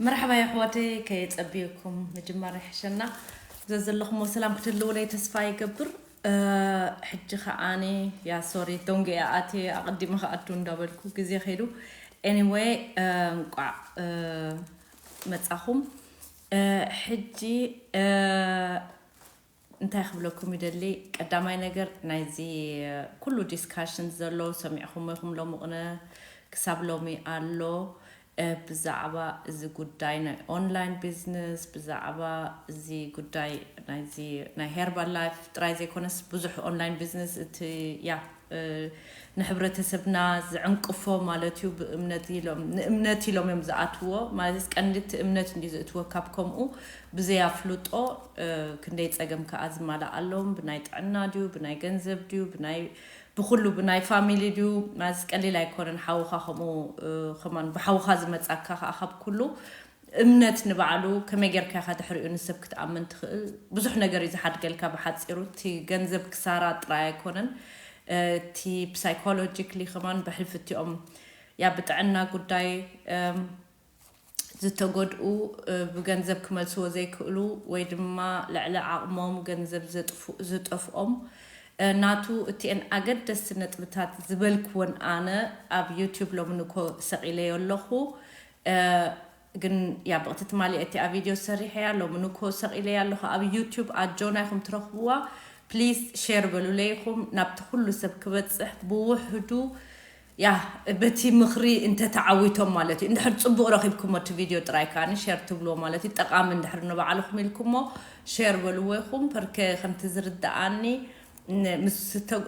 መርሓባ የሕዋተይ፣ ከየጸብየኩም ምጅማር ይሕሸና። ዘዘለኹሞ ሰላም ክትህልውለይ ተስፋ ይገብር። ሕጂ ከዓኒ ያ ሶሪ ዶንገ ኣትየ ኣቐዲመ ክኣቱ እንዳበልኩ ግዜ ከይዱ። Anyway፣ እንቋዕ መጻኹም። ሕጂ እንታይ ክብለኩም ይደሊ፣ ቀዳማይ ነገር ናይዚ ኩሉ ዲስካሽን ዘሎ ሰሚዕኹም ኢኹም። ሎሚ ቅነ ክሳብ ሎሚ ኣሎ ብዛዕባ እዚ ጉዳይ ናይ ኦንላይን ቢዝነስ፣ ብዛዕባ እዚ ጉዳይ ናይዚ ናይ ሄርባል ላይፍ ጥራይ ዘይኮነስ ብዙሕ ኦንላይን ቢዝነስ እቲ ያ ንሕብረተሰብና ዝዕንቅፎ ማለት እዩ። ብእምነት ኢሎም ንእምነት ኢሎም እዮም ዝኣትዎ ማለት ቀንዲ እቲ እምነት እንዲ ዝእትዎ ካብ ከምኡ ብዘይ ኣፍልጦ ክንደይ ጸገም ከኣ ዝማላእ ኣለዎም። ብናይ ጥዕና ድዩ፣ ብናይ ገንዘብ ድዩ፣ ብናይ ብኩሉ ብናይ ፋሚሊ ድዩ ማለት ቀሊል ኣይኮነን። ሓውኻ ከምኡ ከማን ብሓውኻ ዝመጻካ ከኣ ካብ ኩሉ እምነት ንባዕሉ ከመይ ጌርካ ኢኻ ድሕሪኡ ንሰብ ክትኣምን ትኽእል? ብዙሕ ነገር እዩ ዝሓድገልካ። ብሓጺሩ እቲ ገንዘብ ክሳራ ጥራይ ኣይኮነን፣ እቲ ብሳይኮሎጂክሊ ከማን ብሕልፊ እቲኦም ያ ብጥዕና ጉዳይ ዝተጎድኡ ብገንዘብ ክመልስዎ ዘይክእሉ ወይ ድማ ልዕሊ ዓቕሞም ገንዘብ ዝጠፍኦም ናቱ እቲአን ኣገደስቲ ነጥብታት ዝበልክወን ኣነ ኣብ ዩቲዩብ ሎምንኮ ሰቒለዮ ኣለኹ። ግን ያ ብቕቲ ትማሊ እቲኣ ቪድዮ ሰሪሐያ ሎምንኮ ሰቒለያ ኣለኹ ኣብ ዩቲዩብ ኣጆና ኢኹም ትረኽብዋ። ፕሊዝ ሼር በሉለይኹም ናብቲ ኩሉ ሰብ ክበፅሕ ብውሕዱ ያ በቲ ምኽሪ እንተተዓዊቶም ማለት እዩ። እንድሕር ፅቡቕ ረኺብኩሞ እቲ ቪድዮ ጥራይ ከዓኒ ሼር ትብልዎ ማለት እዩ። ጠቓሚ እንድሕር ንባዕልኹም ኢልኩሞ ሼር በልዎ ኢኹም። ፐርከ ከምቲ ዝርድኣኒ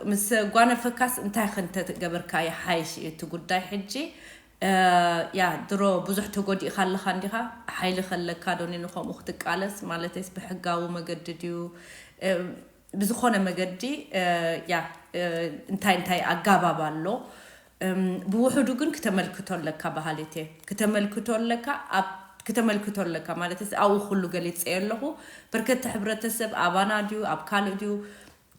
ምስ ጓነፈካስ እንታይ ከንተገበርካ ይሓይሽ እዩ እቲ ጉዳይ። ሕጂ ያ ድሮ ብዙሕ ተጎዲእካ ኣለኻ እንዲኻ ሓይሊ ከለካ ዶኒ ንከምኡ ክትቃለስ ማለተይስ ብሕጋዊ መገዲ ድዩ ብዝኾነ መገዲ ያ እንታይ እንታይ ኣጋባብ ኣሎ። ብውሕዱ ግን ክተመልክቶ ኣለካ ባህሊት ክትመልክቶ ኣለካ ኣብ ክተመልክቶ ኣለካ ማለት ኣብኡ ኩሉ ገሊፀ ኣለኹ። በርከቲ ሕብረተሰብ ኣባና ድዩ ኣብ ካልእ ድዩ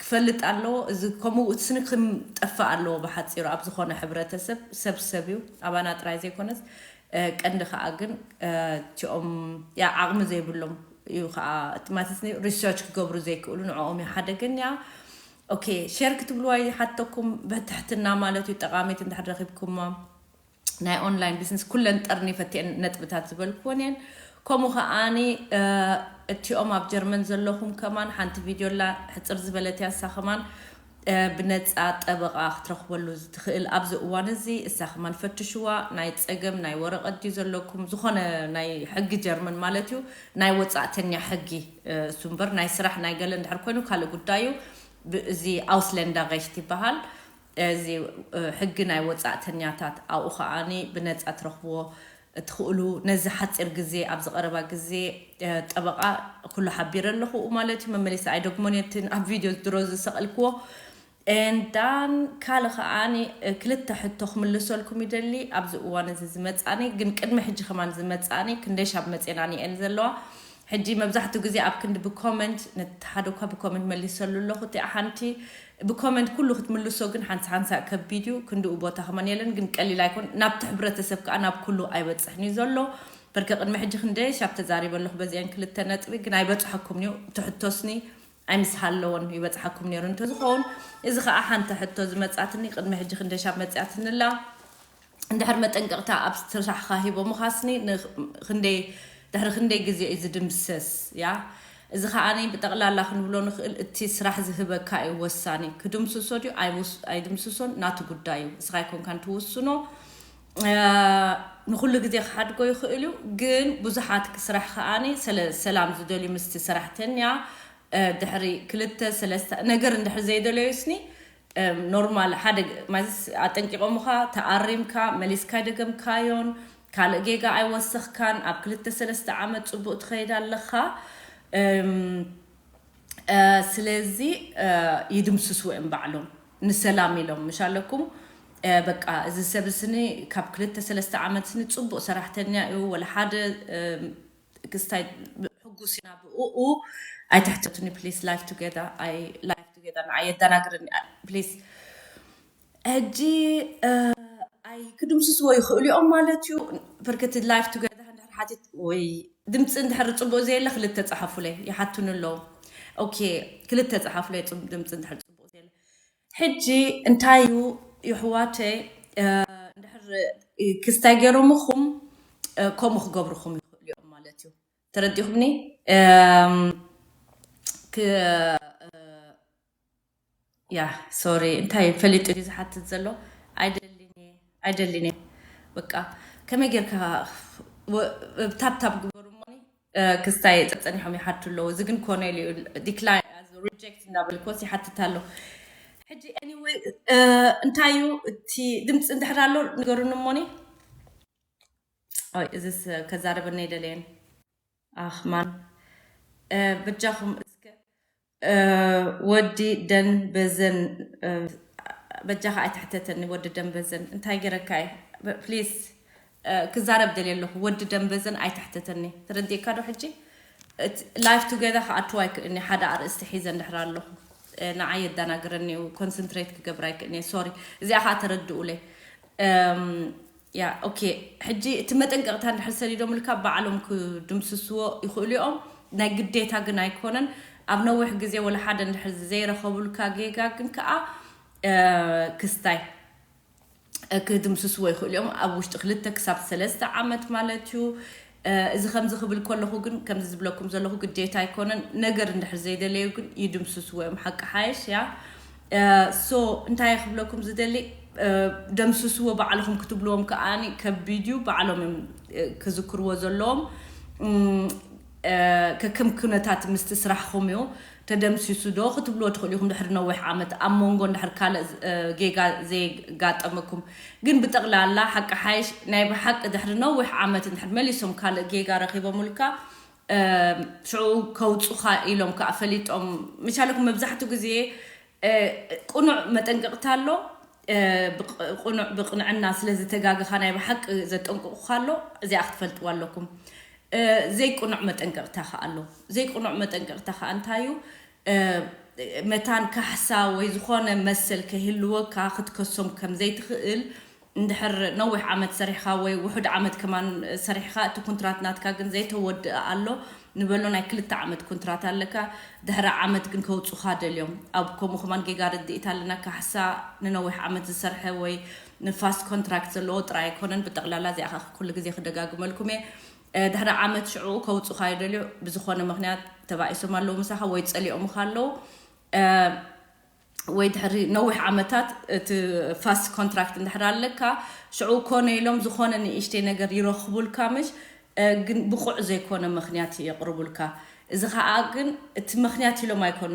ክፈልጥ ኣለዎ። እዚ ከምኡ ስንክም ጠፍእ ኣለዎ። ብሓፂሩ ኣብ ዝኾነ ሕብረተሰብ ሰብ ሰብ እዩ ኣባና ጥራይ ዘይኮነስ ቀንዲ ከዓ ግን እቲኦም ያ ዓቕሚ ዘይብሎም እዩ ከዓ እቲ ማለት ሪሰርች ክገብሩ ዘይክእሉ ንዕኦም እዩ ሓደ ግን ያ ኦኬ ሼር ክትብልዋ ይሓተኩም ብትሕትና ማለት እዩ። ጠቃሚት እንድሕር ረኪብኩማ ናይ ኦንላይን ቢዝነስ ኩለን ጠርኒፈ እቲአን ነጥብታት ዝበልክወን እየን። ከምኡ ከዓኒ እቲኦም ኣብ ጀርመን ዘለኹም ከማን ሓንቲ ቪድዮ ላ ሕፅር ዝበለት እያ እሳ ከማን ብነፃ ጠበቓ ክትረኽበሉ ትኽእል ኣብዚ እዋን እዚ እሳ ከማን ፈትሽዋ። ናይ ፀገም ናይ ወረቐት ድዩ ዘለኩም ዝኾነ ናይ ሕጊ ጀርመን ማለት እዩ ናይ ወፃእተኛ ሕጊ እሱ እምበር ናይ ስራሕ ናይ ገለ እንድሕር ኮይኑ ካልእ ጉዳዩ። እዚ ኣውስለንዳ ሬሽት ይበሃል። እዚ ሕጊ ናይ ወፃእተኛታት ኣብኡ ከዓኒ ብነፃ ትረኽብዎ ትኽእሉ። ነዚ ሓፂር ግዜ ኣብዚ ቀረባ ግዜ ጠበቓ ኩሉ ሓቢረ ኣለኹ ማለት እዩ። መመሊሰ ኣይደግሞን እየ እቲ ኣብ ቪድዮ ድሮ ዝሰቐልክዎ። ኤንዳን ካልእ ከዓኒ ክልተ ሕቶ ክምልሰልኩም ይደሊ ኣብዚ እዋን እዚ ዝመፃኒ ግን ቅድሚ ሕጂ ከማን ዝመፃኒ ክንደይ ሻብ መፅና እየን ዘለዋ። ሕጂ መብዛሕትኡ ግዜ ኣብ ክንዲ ብኮመንት ነቲ ሓደ እኳ ብኮመንት መሊሰሉ ኣለኹ እቲኣ ሓንቲ ብኮመንት ኩሉ ክትምልሶ ግን ሓንሳ ሓንሳ ከቢድ እዩ። ክንድኡ ቦታ ከማን የለን ግን ቀሊል ኣይኮን ናብቲ ሕብረተሰብ ከዓ ናብ ኩሉ ኣይበፅሕን እዩ ዘሎ። በርከ ቅድሚ ሕጂ ክንደይ ሻብ ተዛሪበ ኣለኹ በዚአን ክልተ ነጥቢ ግን ኣይበፅሐኩም እዩ ትሕቶስኒ ኣይምስሃለዎን ይበፅሓኩም ነይሩ እንተዝኸውን። እዚ ከዓ ሓንቲ ሕቶ ዝመፃትኒ ቅድሚ ሕጂ ክንደይ ሻብ መፅያትኒ ኣላ። እንድሕር መጠንቀቕታ ኣብ ስራሕኻ ሂቦምኻስኒ ክንደይ ድሕሪ ክንደይ ግዜ እዩ ዝድምሰስ እያ። እዚ ከዓኒ ብጠቕላላ ክንብሎ ንኽእል እቲ ስራሕ ዝህበካ እዩ ወሳኒ። ክድምስሶ ድዩ ኣይድምስሶን ናቱ ጉዳይ እዩ። እስኻ ኣይኮንካን ትውስኖ። ንኩሉ ግዜ ክሓድጎ ይኽእል እዩ። ግን ብዙሓት ስራሕ ከዓኒ ሰላም ዝደልዩ ምስቲ ሰራሕተኛ ድሕሪ ክልተ ሰለስተ ነገር እንድሕር ዘይደለዩስኒ ኖርማል ሓደ ማለት ኣጠንቂቆምኻ ተኣሪምካ መሊስካ ደገምካዮን ካልእ ጌጋ ኣይወሰኽካን ኣብ ክልተ ሰለስተ ዓመት ፅቡቅ ትኸይድ ኣለኻ። ስለዚ ይድምስስዎ እዮም ባዕሎም ንሰላም ኢሎም ምሽ ኣለኩም። በቃ እዚ ሰብ ስኒ ካብ ክልተ ሰለስተ ዓመት ስኒ ፅቡቅ ሰራሕተኛ እዩ ወላ ሓደ ክስታይ ሕጉስ ኢና ብኡ ኣይትሕተቱኒ ፕሊስ ላይፍ ቱጌዳ ኣይ ላይፍ ቱጌዳ ንዓ የዳናግርኒ ፕሊስ። ሕጂ ኣይ ክድምስስዎ ይኽእሉ እዮም ማለት እዩ። ብርክቲ ላይፍ ቱጌዳ ሓቲት ወይ ድምፂ እንድሕር ፅቡቅ ዘየለ ክልተ ፀሓፉለይ ይሓቱኒ ኣለዉ። ኦኬ፣ ክልተ ፀሓፉለይ፣ ፅም- ድምፂ እንድሕር ፅቡቅ ዘየለ። ሕጂ እንታይ እዩ የሕዋተይ? እንድሕር ክስታይ ገይሮምኹም ከምኡ ክገብርኹም ይኽእሉ እዮም ማለት እዩ። ተረዲኹምኒ? ያ፣ ሶሪ፣ እንታይ ፈሊጡ ድዩ ዝሓትት ዘሎ? ኣይደሊን እየ፣ ኣይደሊን እየ። በቃ ከመይ ጌርካ ታብታብ ግበሩ እሞኒ። ክስታይ ጸኒሖም ይሓቱ ኣለዉ። እዚ ግን ኮነ ኢሉ ዲክላይን ሪጀክት እናበልክዎስ ይሓትት ኣሎ። ሕጂ ኤኒወይ እንታይ እዩ እቲ ድምፂ እንድሕር ኣሎ ንገሩኒ እሞኒ። ኦይ፣ እዚስ ከዛረበኒ ኣይደለየን። ኣኽማን በጃኹም እስከ ወዲ ደን በዘን በጃኻ ኣይትሕተተኒ። ወዲ ደን በዘን እንታይ ገረካ እየ? ፕሊስ ክዛረብ ደልየ ኣለኹ። ወዲ ደን በዘን ኣይትሕተተኒ። ተረዲእካ ዶ? ሕጂ ላይፍ ቱጌዘር ክኣትዋ ኣይክእልኒ። ሓደ ኣርእስቲ ሒዘ እንድሕር ኣለኹ ንዓይ የዳናግረኒ እዩ። ኮንሰንትሬት ክገብር ኣይክእልኒ። ሶሪ፣ እዚኣ ከዓ ተረድኡለይ። ያ ኦኬ። ሕጂ እቲ መጠንቀቕታ እንድሕር ሰዲዶምልካ ባዕሎም ክድምስስዎ ይኽእሉ እዮም። ናይ ግዴታ ግን ኣይኮነን። ኣብ ነዊሕ ግዜ ወላ ሓደ እንድሕር ዘይረኸቡልካ ጌጋ ግን ከዓ ክስታይ ክድምስስዎ ይኽእሉ እዮም። ኣብ ውሽጢ ክልተ ክሳብ ሰለስተ ዓመት ማለት እዩ። እዚ ከምዚ ክብል ከለኹ ግን ከምዚ ዝብለኩም ዘለኹ ግዴታ ኣይኮነን። ነገር እንድሕር ዘይደለዩ ግን ይድምስስዎ እዮም። ሓቂ ሓየሽ ያ ሶ እንታይ ክብለኩም ዝደሊ ደምስስዎ ባዕልኹም ክትብልዎም ከዓኒ ከቢድ እዩ። ባዕሎም እዮም ክዝክርዎ ዘለዎም። ከከም ኩነታት ምስቲ ስራሕኹም እዩ። ተደምሲሱ ዶ ክትብልዎ ትኽእሉ ኢኹም። ድሕሪ ነዊሕ ዓመት ኣብ መንጎ እንድሕር ካልእ ጌጋ ዘየጋጠመኩም ግን ብጠቕላላ ሓቂ ሓይሽ ናይ ብሓቂ ድሕሪ ነዊሕ ዓመት እንድሕር መሊሶም ካልእ ጌጋ ረኺቦምልካ ሽዑ ከውፁኻ ኢሎም ከዓ ፈሊጦም ምሻለኩም። መብዛሕትኡ ግዜ ቅኑዕ መጠንቀቕታ ኣሎ። ቅኑዕ ብቕንዕና ስለ ዝተጋገኻ ናይ ብሓቂ ዘጠንቅቑኻ ኣሎ። እዚኣ ክትፈልጥዋ ኣለኩም። ዘይቅኑዕ መጠንቀቕታ ከዓ ኣሎ። ዘይቅኑዕ መጠንቀቕታ ከዓ እንታይ እዩ? መታን ካሕሳ ወይ ዝኾነ መሰል ከይህልወካ ክትከሶም ከም ዘይትኽእል እንድሕር ነዊሕ ዓመት ሰሪሕኻ ወይ ውሑድ ዓመት ከማን ሰሪሕኻ እቲ ኩንትራት ናትካ ግን ዘይተወድአ ኣሎ ንበሎ። ናይ ክልተ ዓመት ኩንትራት ኣለካ። ድሕሪ ዓመት ግን ከውፁኻ ደልዮም ኣብ ከምኡ ከማን ጌጋ ርድኢት ኣለና። ካሕሳ ንነዊሕ ዓመት ዝሰርሐ ወይ ንፋስት ኮንትራክት ዘለዎ ጥራይ ኣይኮነን። ብጠቕላላ እዚኣ ከዓ ኩሉ ግዜ ክደጋግመልኩም እየ። ድሕሪ ዓመት ሽዑ ከውፁኻ ይደልዮ። ብዝኾነ ምክንያት ተባኢሶም ኣለዉ ምሳኻ ወይ ፀሊኦምኻ ኣለዉ። ወይ ድሕሪ ነዊሕ ዓመታት እቲ ፋስት ኮንትራክት እንድሕር ኣለካ ሽዑ ኮነ ኢሎም ዝኾነ ንእሽተይ ነገር ይረኽቡልካ ምሽ ግን ብቑዕ ዘይኮነ ምክንያት የቕርቡልካ። እዚ ከዓ ግን እቲ ምክንያት ኢሎም ኣይኮን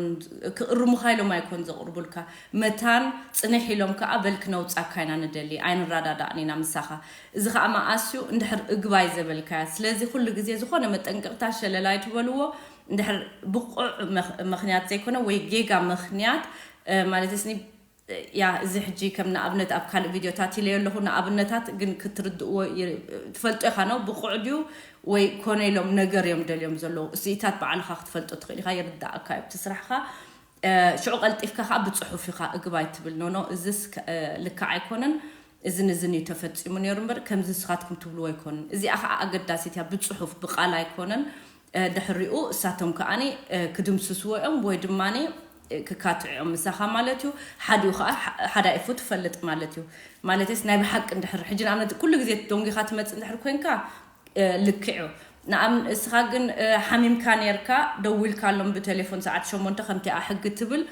ክእርሙኻ ኢሎም ኣይኮን ዘቕርቡልካ። መታን ፅንሕ ኢሎም ከዓ በልክ ነውፃካ ኢና ንደሊ ኣይንረዳዳእን ኢና ምሳኻ። እዚ ከዓ መኣስዩ እንድሕር እግባይ ዘበልካያ። ስለዚ ኩሉ ግዜ ዝኾነ መጠንቀቕታ ሸለል ኣይትበልዎ። እንድሕር ብቑዕ ምክንያት ዘይኮነ ወይ ጌጋ ምክንያት ማለት ስኒ ያ እዚ ሕጂ ከም ንኣብነት ኣብ ካልእ ቪድዮታት ኢለዮ ኣለኹ። ንኣብነታት ግን ክትርድእዎ ትፈልጦ ኢኻ ነው ብቑዕ ድዩ ወይ ኮነ ኢሎም ነገር እዮም ደልዮም ዘለዉ። እዚኢታት ባዕልኻ ክትፈልጦ ትኽእል ኢኻ። ይርዳእካ እዩ እቲ ስራሕኻ። ሽዑ ቀልጢፍካ ከዓ ብፅሑፍ ኢኻ እግባይ ትብል። ኖኖ እዚስ ልክዕ ኣይኮነን። እዝን እዝን እዩ ተፈፂሙ ነይሩ እምበር ከምዚ ንስኻትኩም ትብልዎ ኣይኮነን። እዚኣ ከዓ ኣገዳሲት እያ። ብፅሑፍ ብቃል ኣይኮነን። ድሕሪኡ እሳቶም ከዓኒ ክድምስስዎ እዮም ወይ ድማ ክካትዑ እዮም ምሳኻ ማለት እዩ። ሓዲኡ ከዓ ሓዳኢፉ ትፈልጥ ማለት እዩ። ማለትስ ናይ ብሓቂ እንድሕር ሕጂ ንኣብነት ኩሉ ግዜ ደንጊኻ ትመፅእ እንድሕር ኮንካ ልክዕ እዩ። ንኣብን እስኻ ግን ሓሚምካ ነርካ ደዊልካሎም ብቴሌፎን ሰዓት ሸሞንተ ከምቲኣ ሕጊ ትብል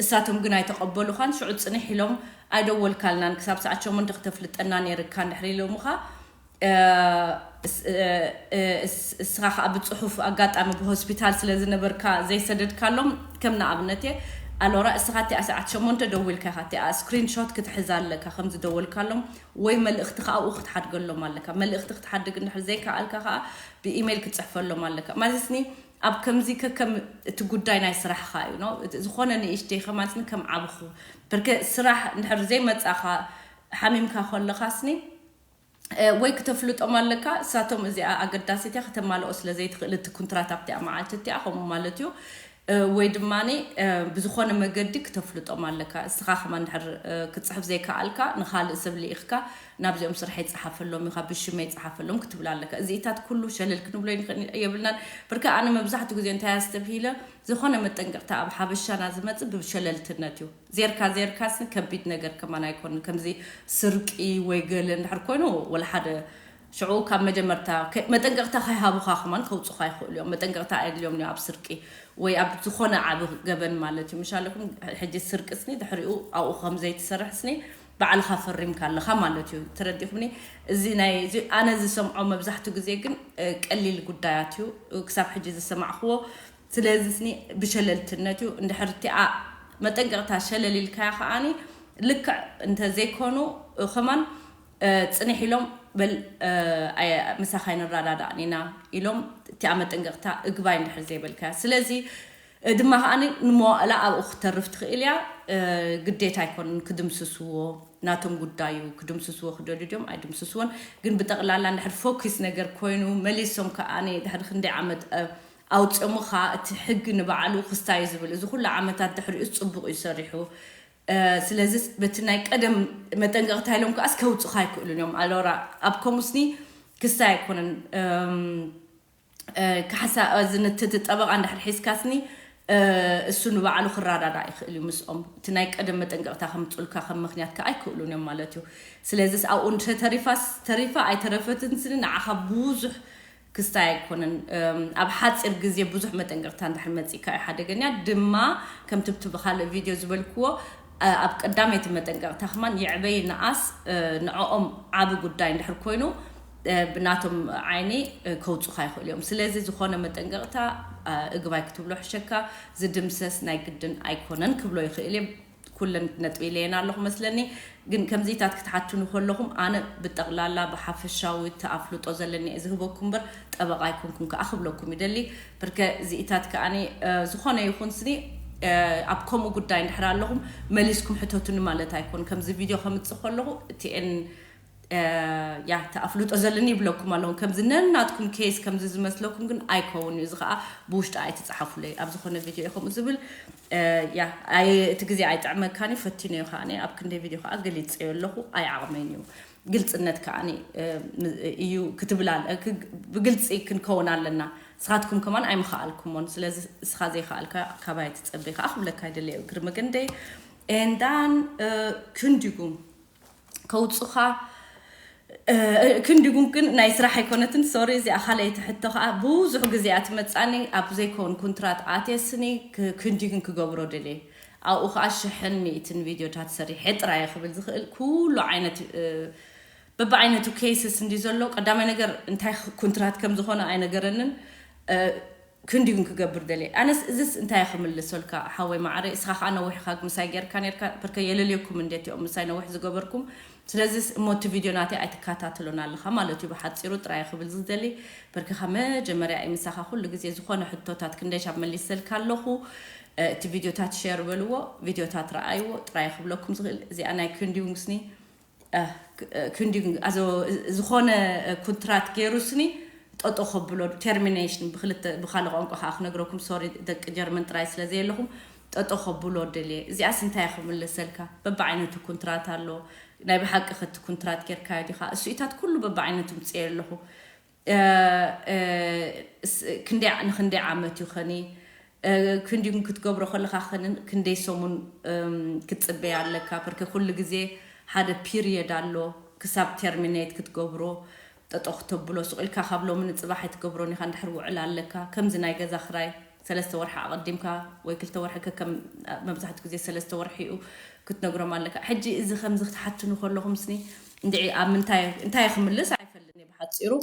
እሳቶም ግን ኣይተቐበሉኻን። ሽዑ ፅንሕ ኢሎም ኣይደወልካልናን ክሳብ ሰዓት ሸሞንተ ክተፍልጠና ነርካ እንድሕር ኢሎምኻ እስኻ ከዓ ብፅሑፍ ኣጋጣሚ ብሆስፒታል ስለ ዝነበርካ ዘይሰደድካሎም ከም ንኣብነት እየ ኣሎራ እስኻ እቲኣ ሰዓት ሸሞንተ ደዊልካ ኢኻ እቲኣ ስክሪንሾት ክትሕዛ ኣለካ ከም ዝደወልካሎም ወይ መልእኽቲ ከዓ ኣብኡ ክትሓድገሎም ኣለካ። መልእኽቲ ክትሓድግ እንድሕር ዘይከኣልካ ከዓ ብኢሜይል ክትፅሕፈሎም ኣለካ ማለት ኒ ኣብ ከምዚ ከከም እቲ ጉዳይ ናይ ስራሕኻ እዩ ነው ዝኾነ ንእሽተይ ከማንስኒ ከም ዓብኹ ብርከ ስራሕ እንድሕር ዘይመፃኻ ሓሚምካ ከለኻስኒ ወይ ክተፍልጦም ኣለካ። እሳቶም እዚኣ ኣገዳሲት እያ ከተማልኦ ስለ ዘይትኽእል እቲ ኩንትራት ኣብቲኣ መዓልቲ እቲኣ ከምኡ ማለት እዩ። ወይ ድማ ብዝኾነ መገዲ ክተፍልጦም ኣለካ። እስኻ ከማ ድሕር ክፅሕፍ ዘይከኣልካ ንካልእ ሰብ ልኢኽካ ናብዚኦም ስራሕ ይፅሓፈሎም ኢኻ፣ ብሽመ ይፅሓፈሎም ክትብል ኣለካ። እዚኢታት ኩሉ ሸለል ክንብሎ የብልናን። ብርካ ኣነ መብዛሕትኡ ግዜ እንታይ ኣስተብሂለ፣ ዝኾነ መጠንቀቕታ ኣብ ሓበሻና ዝመፅእ ብሸለልትነት እዩ። ዜርካ ዜርካስ ከቢድ ነገር ከማን ኣይኮን። ከምዚ ስርቂ ወይ ገለ እንድሕር ኮይኑ ወላ ሓደ ሽዑ ካብ መጀመርታ መጠንቀቕታ ካይሃቡኻ ከማን ከውፁኻ ይኽእሉ እዮም። መጠንቀቕታ ኣየድልዮም እዩ ኣብ ስርቂ ወይ ኣብ ዝኾነ ዓብ ገበን ማለት እዩ። ምሻለኩም ሕጂ ስርቂ ስኒ ድሕሪኡ ኣብኡ ከም ዘይትሰርሕ ስኒ ባዕልኻ ፈሪምካ ኣለኻ ማለት እዩ። ተረዲኹምኒ? እዚ ናይ ኣነ ዝሰምዖ መብዛሕትኡ ግዜ ግን ቀሊል ጉዳያት እዩ ክሳብ ሕጂ ዝሰማዕክዎ። ስለዚ ስኒ ብሸለልትነት እዩ። እንድሕር እቲኣ መጠንቀቕታ ሸለል ኢልካያ ከዓኒ ልክዕ እንተዘይኮኑ ከማን ፅንሕ ኢሎም በል ምሳኻ ኣይንረዳዳእን ኢና ኢሎም እቲኣ መጠንቀቕታ እግባይ እንድሕር ዘይበልካያ። ስለዚ ድማ ከዓኒ ንመዋእላ ኣብኡ ክተርፍ ትኽእል እያ። ግዴታ ኣይኮንን ክድምስስዎ፣ ናቶም ጉዳዩ ክድምስስዎ ክደልዩ ድዮም ኣይድምስስዎን። ግን ብጠቕላላ እንድሕር ፎኪስ ነገር ኮይኑ መሊሶም ከዓኒ ድሕሪ ክንደይ ዓመት ኣውፅኦምኻ እቲ ሕጊ ንባዕሉ ክስታይ ዝብል እዚ ኩሉ ዓመታት ድሕሪኡ ፅቡቕ እዩ ሰሪሑ። ስለዚ በቲ ናይ ቀደም መጠንቀቕታ ኢሎም ከዓስ ከውፅኻ ኣይክእሉን እዮም። ኣሎራ ኣብ ከምኡስኒ ክስታይ ኣይኮነን። ካሕሳ ዝንትቲ ጠበቓ እንድሕር ሒዝካስኒ እሱ ንባዕሉ ክረዳዳእ ይኽእል እዩ ምስኦም። እቲ ናይ ቀደም መጠንቀቕታ ከምፅኡልካ ከም ምክንያት ከዓ ኣይክእሉን እዮም ማለት እዩ። ስለዚስ ኣብኡ እንተ ተሪፋስ ተሪፋ ኣይተረፈትን ስኒ ንዓኻ ብዙሕ ክስታይ ኣይኮነን። ኣብ ሓፂር ግዜ ብዙሕ መጠንቀቕታ እንድሕር መፂእካ እዩ ሓደገኛ። ድማ ከምቲ ብቲ ብካልእ ቪድዮ ዝበልክዎ ኣብ ቀዳመይቲ መጠንቀቕታ ከማን ይዕበይ ንኣስ ንዕኦም ዓቢ ጉዳይ እንድሕር ኮይኑ ብናቶም ዓይኒ ከውፁኻ ይኽእሉ እዮም። ስለዚ ዝኾነ መጠንቀቕታ እግባይ ክትብሎ ሕሸካ ዝድምሰስ ናይ ግድን ኣይኮነን ክብሎ ይኽእል እየ። ኩለን ነጥቢ ኢለየን ኣለኹ መስለኒ። ግን ከምዚታት ክትሓትኑ ከለኹም ኣነ ብጠቕላላ ብሓፈሻዊ እቲ ኣፍልጦ ዘለኒ እየ ዝህበኩም እምበር ጠበቓ ኣይኮንኩም ከዓ ክብለኩም ይደሊ። ብርከ እዚኢታት ከዓኒ ዝኾነ ይኹን ስኒ ኣብ ከምኡ ጉዳይ እንድሕር ኣለኹም መሊስኩም ሕተቱኒ ማለት ኣይኮን። ከምዚ ቪድዮ ከምፅእ ከለኹ እቲኤን ያ ተኣፍልጦ ዘለኒ ይብለኩም ኣለኹም። ከምዚ ነናትኩም ኬስ ከምዚ ዝመስለኩም ግን ኣይከውን እዩ። እዚ ከዓ ብውሽጢ ኣይትፅሓፉለይ። ኣብ ዝኾነ ቪድዮ እዩ ከምኡ ዝብል ያ እቲ ግዜ ኣይጥዕመካን እዩ። ፈቲኖ እዩ ከዓ ኣብ ክንደይ ቪድዮ ከዓ ገሊፀዮ ኣለኹ። ኣይዓቕመይን እዩ። ግልፅነት ከዓ እዩ ክትብል ብግልፂ ክንከውን ኣለና። ንስኻትኩም ከማን ኣይምኸኣልኩሞን። ስለዚ እስኻ ዘይከኣልካ ካባይ ትፀበይ ከዓ ክብለካ ይደለየ እግሪ መገንደይ ኤንዳን ክንዲጉ ከውፁኻ ክንዲጉም ግን ናይ ስራሕ ኣይኮነትን። ሶሪ እዚኣ ካልኣይቲ ሕቶ ከዓ ብዙሕ ግዜ እያ ትመፃኒ። ኣብ ዘይከውን ኩንትራት ኣትየስኒ ክንዲግን ክገብሮ ደልየ ኣብኡ ከዓ ሽሕን ሚእትን ቪድዮታት ሰሪሐ ጥራየ ክብል ዝኽእል ኩሉ ዓይነት በብዓይነቱ ኬስስ እንዲ ዘሎ ቀዳማይ ነገር እንታይ ኩንትራት ከም ዝኾነ ኣይነገረንን። ክንዲ ግን ክገብር ደልየ ኣነስ እዝስ እንታይ ክምልሰልካ ሓወይ ማዕረ እስኻ ከዓ ነዊሕካ ምሳይ ጌርካ ኔርካ በርከ የለልየኩም እንዴት እዮም ምሳይ ነዊሕ ዝገበርኩም። ስለዚስ እሞ እቲ ቪድዮ ናተይ ኣይትከታተሎን ኣለኻ ማለት እዩ። ብሓፂሩ ጥራይ ክብል ዝደሊ በርከኻ መጀመርያ እዩ ምሳኻ ኩሉ ግዜ ዝኾነ ሕቶታት ክንደሻብ መሊሰልካ ኣለኹ። እቲ ቪድዮታት ሸር በልዎ፣ ቪድዮታት ረኣይዎ ጥራይ ክብለኩም ዝኽእል እዚኣ ናይ ክንዲውንግስኒ ክንዲ ዝኾነ ኩንትራት ገይሩ ስኒ ጠጦ ከብሎ ተርሚኔሽን ብክልተ ብካልእ ቋንቋ ከዓ ክነግረኩም ሶሪ ደቂ ጀርመን ጥራይ ስለ ዘየለኹም ጠጦ ከብሎ ደልየ። እዚኣስ እንታይ ክምልሰልካ? በብዓይነቱ ኩንትራት ኣሎ። ናይ ብሓቂ ከቲ ኩንትራት ጌርካዮ ዲኻ? እሱኢታት ኩሉ በብዓይነቱ ምፅየ ኣለኹ። ክንደይ ንክንደይ ዓመት እዩ ኸኒ ክንዲጉን ክትገብሮ ከለኻ ኸንን ክንደይ ሰሙን ክትፅበያ ኣለካ? ፐርከ ኩሉ ግዜ ሓደ ፒሪየድ ኣሎ ክሳብ ተርሚኔት ክትገብሮ ጠጠው ክተብሎ ሱቕ ኢልካ ካብ ሎሚ ንፅባሕ ኣይትገብሮን ኢኻ። እንድሕር ውዕል ኣለካ ከምዚ ናይ ገዛ ክራይ ሰለስተ ወርሒ ኣቐዲምካ ወይ ክልተ ወርሒ ከከም መብዛሕትኡ ግዜ ሰለስተ ወርሒ እዩ ክትነግሮም ኣለካ። ሕጂ እዚ ከምዚ ክትሓትኑ ከለኹም ስኒ እንድዒ ኣብ ምንታይ እንታይ ክምልስ ኣይፈልጥን እየ ብሓፂሩ።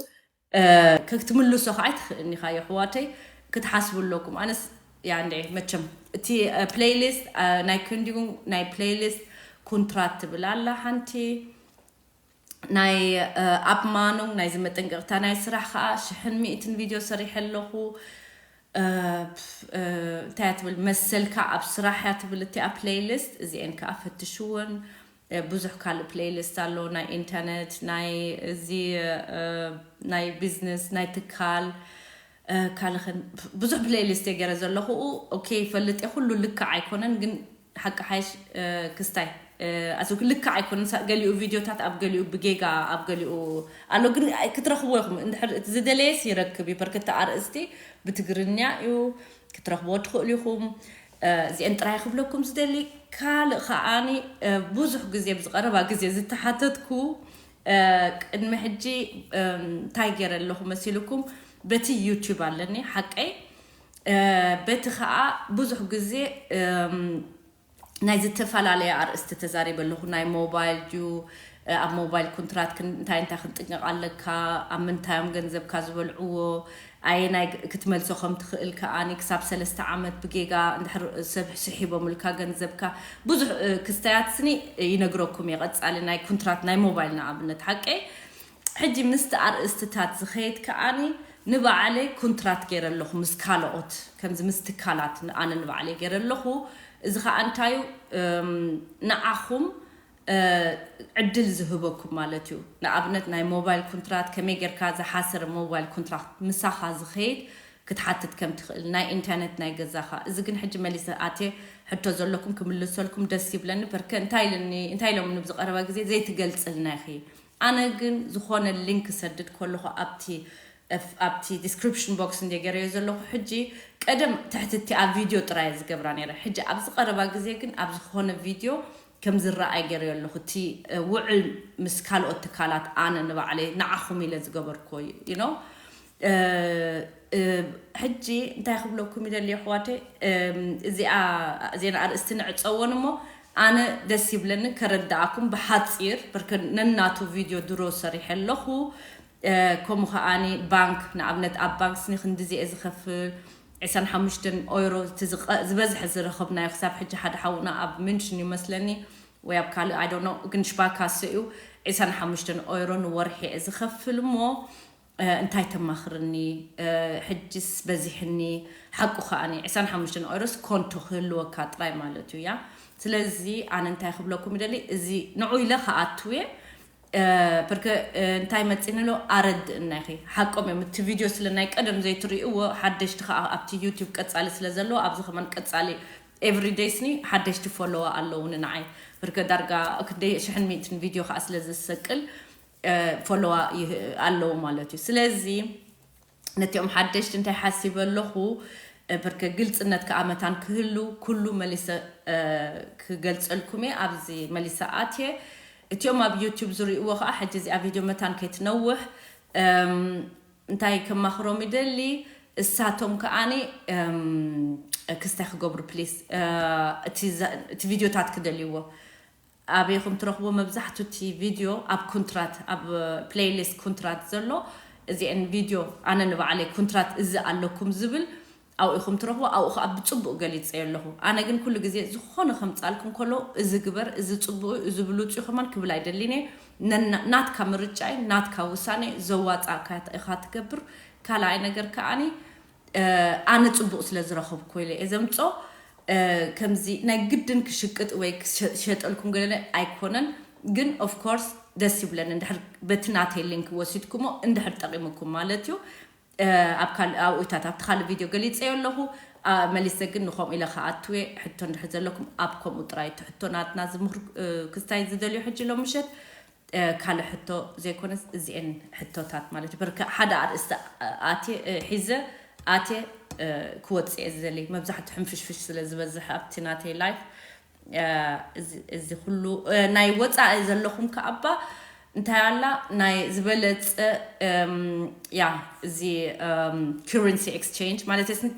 ከክትምልሶ ከዓ ኣይትኽእልኒ ኢኻ የሕዋተይ ክትሓስቡ ኣለኩም። ኣነስ ያ እንደ መቸም እቲ ፕሌይሊስት ናይ ክንዲጉን ናይ ፕሌይሊስት ኩንትራት ትብል ኣላ ሓንቲ ናይ ኣፕማኑን ናይ ዝመጠንቀቕታ ናይ ስራሕ ከዓ ሽሕን ሚእትን ቪድዮ ሰሪሐ ኣለኹ። እንታይ ትብል መሰልካ ኣብ ስራሕ እያ ትብል እቲኣ ፕሌይሊስት እዚአን ከዓ ፈትሽውን። ብዙሕ ካልእ ፕሌይሊስት ኣሎ ናይ ኢንተርነት ናይ እዚ ናይ ቢዝነስ ናይ ትካል ካልኸን ብዙሕ ፕሌይሊስት ገረ ዘለኹ። ኦኬ፣ ይፈልጥ እየ፣ ኩሉ ልክዕ ኣይኮነን፣ ግን ሓቂ ሓይሽ ክስታይ ኣዚ ልክዕ ኣይኮነን። ገሊኡ ቪዲዮታት ኣብ ገሊኡ ብጌጋ ኣብ ገሊኡ ኣሎ፣ ግን ክትረኽብዎ ኢኹም። እንድሕር እቲ ዝደለየስ ይረክብ እዩ። በርከቲ ኣርእስቲ ብትግርኛ እዩ፣ ክትረኽብዎ ትኽእሉ ኢኹም። እዚአን ጥራይ ክብለኩም ዝደሊ። ካልእ ከዓኒ ብዙሕ ግዜ ብዝቐረባ ግዜ ዝተሓተትኩ ቅድሚ ሕጂ እንታይ ገይረ ኣለኹ መሲልኩም? በቲ ዩቲዩብ ኣለኒ ሓቀይ። በቲ ከዓ ብዙሕ ግዜ ናይ ዝተፈላለየ ኣርእስቲ ተዛሪበ ኣለኹ። ናይ ሞባይል ድዩ፣ ኣብ ሞባይል ኩንትራት እንታይ እንታይ ክንጥንቀቕ ኣለካ፣ ኣብ ምንታዮም ገንዘብካ ዝበልዕዎ፣ ኣየናይ ክትመልሶ ከም ትኽእል ከዓኒ ክሳብ ሰለስተ ዓመት ብጌጋ እንድሕር ሰብ ስሒቦምልካ ገንዘብካ፣ ብዙሕ ክስታያት ስኒ ይነግረኩም እየ። ቀጻሊ ናይ ኩንትራት ናይ ሞባይል ንኣብነት ሓቀይ። ሕጂ ምስቲ ኣርእስትታት ዝኸየድ ከዓኒ ንባዕለይ ኩንትራት ገይረ ኣለኹ ምስ ካልኦት፣ ከምዚ ምስ ትካላት ኣነ ንባዕለይ ገይረ ኣለኹ። እዚ ከዓ እንታዩ ንዓኹም ዕድል ዝህበኩም ማለት እዩ። ንኣብነት ናይ ሞባይል ኩንትራት ከመይ ጌርካ ዝሓሰረ ሞባይል ኩንትራት ምሳኻ ዝኸይድ ክትሓትት ከም ትኽእል፣ ናይ ኢንተርነት ናይ ገዛኻ። እዚ ግን ሕጂ መሊሰ ኣትየ ሕቶ ዘለኩም ክምልሰልኩም ደስ ይብለኒ። በርከ እንታይ ኢልኒ እንታይ ኢሎምኒ ብዝቐረባ ግዜ ዘይትገልጽልና ኢኺ። ኣነ ግን ዝኾነ ሊንክ ክሰድድ ከለኹ ኣብቲ ኣብቲ ዲስክሪፕሽን ቦክስ እንደ ገረዮ ዘለኹ ሕጂ ቀደም ትሕትቲ ኣብ ቪድዮ ጥራይ ዝገብራ ነይረ። ሕጂ ኣብ ዝቐረባ ግዜ ግን ኣብ ዝኾነ ቪድዮ ከም ዝረኣይ ገረዮ ኣለኹ። እቲ ውዕል ምስ ካልኦት ትካላት ኣነ ንባዕለይ ንዓኹም ኢለ ዝገበርክዎ እዩ ነው። ሕጂ እንታይ ክብለኩም ይደሊ ኣሕዋተይ፣ እዚኣ ዜና ኣርእስቲ ንዕፀወን እሞ ኣነ ደስ ይብለኒ ከረዳኣኩም ብሓፂር በርከ ነናቱ ቪድዮ ድሮ ሰሪሐ ኣለኹ። ከምኡ ከዓኒ ባንክ ንኣብነት ኣብ ባንክ ስኒ ክንድዚ እየ ዝኸፍል። ዕስራን ሓሙሽተን ኦይሮ ዝበዝሐ ዝረኸብናዮ ክሳብ ሕጂ ሓደ ሓውና ኣብ ምንሽን ይመስለኒ ወይ ኣብ ካልእ ኣይዶኖ ግን ሽባካሰ እዩ። ዕስራን ሓሙሽተን ኦይሮ ንወርሒ እየ ዝኸፍል እሞ እንታይ ተማኽርኒ? ሕጅስ በዚሕኒ። ሓቁ ከዓኒ ዕስራን ሓሙሽተን ኦይሮስ ኮንቶ ክህልወካ ጥራይ ማለት እዩ እያ። ስለዚ ኣነ እንታይ ክብለኩም ይደሊ፣ እዚ ንዑ ኢለ ከኣትውየ በርከ እንታይ መፂኒ ኣሎ ኣረድእና ኢኺ። ሓቆም እዮም። እቲ ቪድዮ ስለ ናይ ቀደም ዘይትርእይዎ ሓደሽቲ ከዓ ኣብቲ ዩቲዩብ ቀፃሊ ስለ ዘለዎ ኣብዚ ከማን ቀፃሊ ኤቭሪደይ ስኒ ሓደሽቲ ፎሎዋ ኣለውኒ ንዓይ። በርከ ዳርጋ ክንደይ ሽሕን ሚእትን ቪድዮ ከዓ ስለ ዘሰቅል ፎሎዋ ኣለዉ ማለት እዩ። ስለዚ ነቲኦም ሓደሽቲ እንታይ ሓሲበ ኣለኹ፣ በርከ ግልፅነት ከዓ መታን ክህሉ ኩሉ መሊሰ ክገልፀልኩም እየ። ኣብዚ መሊሰ ኣትየ እቲኦም ኣብ ዩቲዩብ ዝርእይዎ ከዓ ሕጂ እዚኣ ቪድዮ መታን ከይትነውሕ እንታይ ከማኽሮም ይደሊ፣ እሳቶም ከዓኒ ክስታይ ክገብሩ ፕሊስ እቲ ቪድዮታት ክደልይዎ ኣበይ ኹም ትረኽቦ? መብዛሕቱ እቲ ቪድዮ ኣብ ኩንትራት ኣብ ፕሌይሊስት ኩንትራት ዘሎ እዚአን ቪድዮ ኣነ ንባዕለይ ኩንትራት እዚ ኣለኩም ዝብል ኣብኡ ኢኹም ትረኽቦ። ኣብኡ ከዓ ብፅቡቅ ገሊፀዮ ኣለኹ። ኣነ ግን ኩሉ ግዜ ዝኾነ ከምፃልኩም ከሎ እዚ ግበር፣ እዚ ፅቡቅ እዩ፣ እዚ ብሉፅ እዩ ከማን ክብል ኣይደሊን እየ። ናትካ ምርጫ እዩ፣ ናትካ ውሳኔ እዩ፣ ዘዋፃእካ ኢኻ ትገብር። ካልኣይ ነገር ከዓኒ ኣነ ፅቡቅ ስለ ዝረኸብኩ ኢለ እየ ዘምፆ። ከምዚ ናይ ግድን ክሽቅጥ ወይ ክሸጠልኩም ገለ ኣይኮነን፣ ግን ኦፍኮርስ ደስ ይብለኒ እንድሕር በቲ ናተይ ሊንክ ወሲድኩሞ እንድሕር ጠቂምኩም ማለት እዩ። ኣብ ካልእ ኣብኡታት ኣብቲ ካልእ ቪድዮ ገሊፀዮ ኣለኹ። መሊሰ ግን ንኸምኡ ኢለ ከኣትዌ ሕቶ እንድሕር ዘለኩም ኣብ ከምኡ ጥራይ እቲ ሕቶ ናትና ዝምህር ክስታይ ዝደልዮ ሕጂ ሎም ምሸት ካልእ ሕቶ ዘይኮነስ እዚኤን ሕቶታት ማለት እዩ። በርከ ሓደ ኣርእስቲ ኣትየ ሒዘ ኣትየ ክወፅእ እየ ዝደሊ። መብዛሕትኡ ሕንፍሽፍሽ ስለ ዝበዝሕ ኣብቲ ናተይ ላይፍ እዚ ኩሉ ናይ ወፃኢ ዘለኹም ከኣባ እንታይ ኣላ ናይ ዝበለፀ ያ እዚ currency exchange ማለት ስ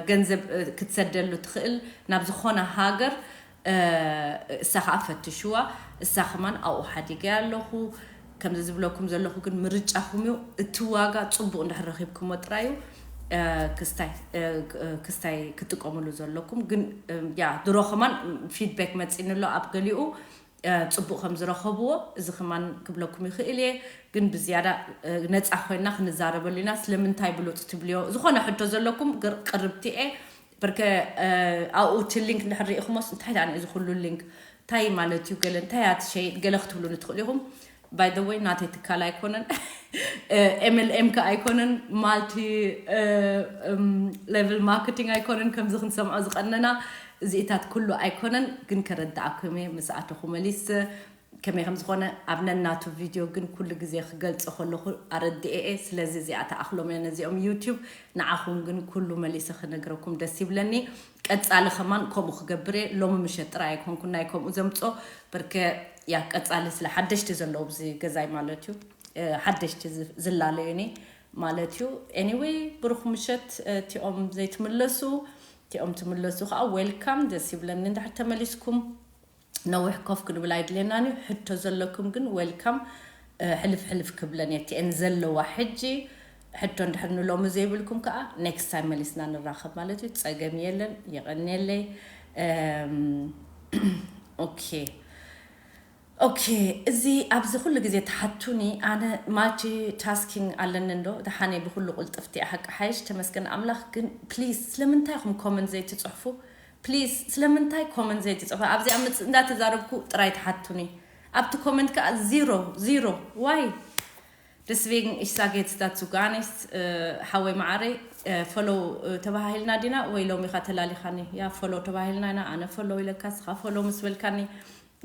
ገንዘብ ክትሰደሉ ትኽእል ናብ ዝኾነ ሃገር እሳ ከዓ ፈትሽዋ። እሳ ከማን ኣብኡ ሓዲገ ኣለኹ። ከምዚ ዝብለኩም ዘለኹ ግን ምርጫኹም እዩ። እቲ ዋጋ ፅቡቅ እንድሕር ረኺብኩሞ ጥራይ እዩ ክስታይ ክስታይ ክጥቀምሉ ዘለኩም። ግን ያ ድሮ ከማን ፊድባክ መፂኒ ኣሎ ኣብ ገሊኡ ፅቡቅ ከም ዝረኸብዎ እዚ ከማን ክብለኩም ይኽእል እየ። ግን ብዝያዳ ነፃ ኮይና ክንዛረበሉ ኢና። ስለምንታይ ብሉፅ ትብልዮ ዝኾነ ሕቶ ዘለኩም ቅርብቲ እየ። በርከ ኣብኡ እቲ ሊንክ እንድሕር ርኢኹሞስ እንታይ ደኣ እዚ ኩሉ ሊንክ እንታይ ማለት እዩ? ገለ እንታይ እያ ትሸይጥ? ገለ ክትብሉኒ ትኽእሉ ኢኹም። By the way, ናተይ ትካል ኣይኮነን። MLM ከ ኣይኮነን። Multi level marketing ኣይኮነን። ከምዚ ክንሰምዖ ዝቀነና እዚኢታት ኩሉ ኣይኮነን። ግን ከረዳኣኩም እየ ምስ ኣተኹ መሊስ ከመይ ከም ዝኾነ ኣብ ነናቱ ቪድዮ ግን ኩሉ ግዜ ክገልጾ ከለኹ ኣረድኤ እየ። ስለዚ እዚኣ ተኣኽሎም እየ ነዚኦም ዩቲዩብ። ንዓኹም ግን ኩሉ መሊሰ ክነግረኩም ደስ ይብለኒ። ቀጻሊ ከማን ከምኡ ክገብር እየ። ሎሚ ምሸት ጥራይ ኣይኮንኩን ናይ ከምኡ ዘምጾ በርከ ያ ቀጻሊ ስለ ሓደሽቲ ዘለዉ ብዚ ገዛይ ማለት እዩ ሓደሽቲ ዝላለዩኒ ማለት እዩ። Anyway ብሩኽ ምሸት። እቲኦም ዘይትምለሱ እቲኦም ትምለሱ ከዓ welcome። ደስ ይብለኒ እንድሕር ተመሊስኩም። ነዊሕ ኮፍ ክንብል ኣይድልየናን እዩ። ሕቶ ዘለኩም ግን welcome። ሕልፍ ሕልፍ ክብለን እየ እቲኤን ዘለዋ ሕጂ። ሕቶ እንድሕር ንሎሚ ዘይብልኩም ከዓ next time መሊስና ንራኸብ ማለት እዩ። ጸገም የለን። የቐንየለይ። ኦኬ ኦኬ። እዚ ኣብዚ ኩሉ ግዜ ተሓቱኒ ኣነ multi tasking ኣለኒ እንዶ ደሓነይ ብኩሉ ቁልጥፍቲ ሓቂ ሓይሽ ተመስገን ኣምላኽ። ግን please ስለምንታይ ኢኹም comment ዘይትጽሕፉ? Please ስለምንታይ comment ዘይትጽሕፉ? ኣብዚኣ ምጽ እንዳተዛረብኩ ጥራይ ተሓቱኒ። ኣብቲ comment ከዓ zero zero። Why? Deswegen ich sage jetzt dazu gar nichts. ሓወይ መዓረይ፣ follow ተባሃሂልና ዲና ወይ ሎሚ ኢኻ ተላሊኻኒ? ያ follow ተባሂልና ኢና። ኣነ follow ኢለካ ስኻ follow ምስ በልካኒ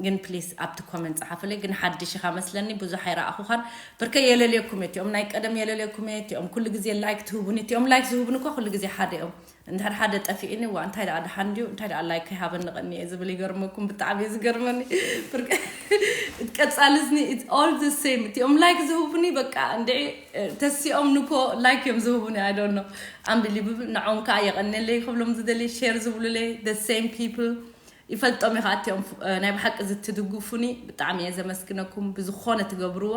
ግን please ኣብቲ comment ጸሓፍለይ። ግን ሓድሽ ኢኻ መስለኒ ብዙሕ ኣይረኣኹኻን። ብርከ የለልየኩም እየ እቲኦም ናይ ቀደም የለልየኩም እየ እቲኦም ኩሉ ግዜ like ትህቡኒ እቲኦም like ዝህቡኒ እኮ ኩሉ ግዜ ሓደ እዮም። እንድሕር ሓደ ጠፊእኒ ዋ እንታይ ደኣ ደሓን ድዩ እንታይ ደኣ like ይሃበኒ ቀኒ እየ ዝብል ይገርመኩም። ብጣዕሚ እዩ ዝገርመኒ። ብርከ ቀጻሊ እዝኒ it's all the same። እቲኦም like ዝህቡኒ በቃ እንድዒ ተሲኦም ንኮ like እዮም ዝህቡኒ። I don't know። Unbelievable። ንዖም ከዓ የቐንየለይ ክብሎም ዝደሊ share ዝብሉለይ the same people። ይፈልጦም እየ ከዓ እቲኦም ናይ ብሓቂ ዝትድግፉኒ ብጣዕሚ እየ ዘመስግነኩም። ብዝኾነ ትገብርዎ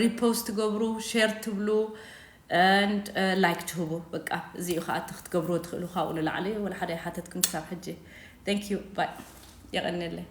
repost ትገብሩ share ትብሉ and like ትህቡ በቃ እዚኡ ከዓ እቲ ክትገብርዎ ትኽእሉ ካብኡ ንላዕሊ ወላ ሓደ ይሓተትኩም ክሳብ ሕጂ። Thank you bye። የቐንየለይ።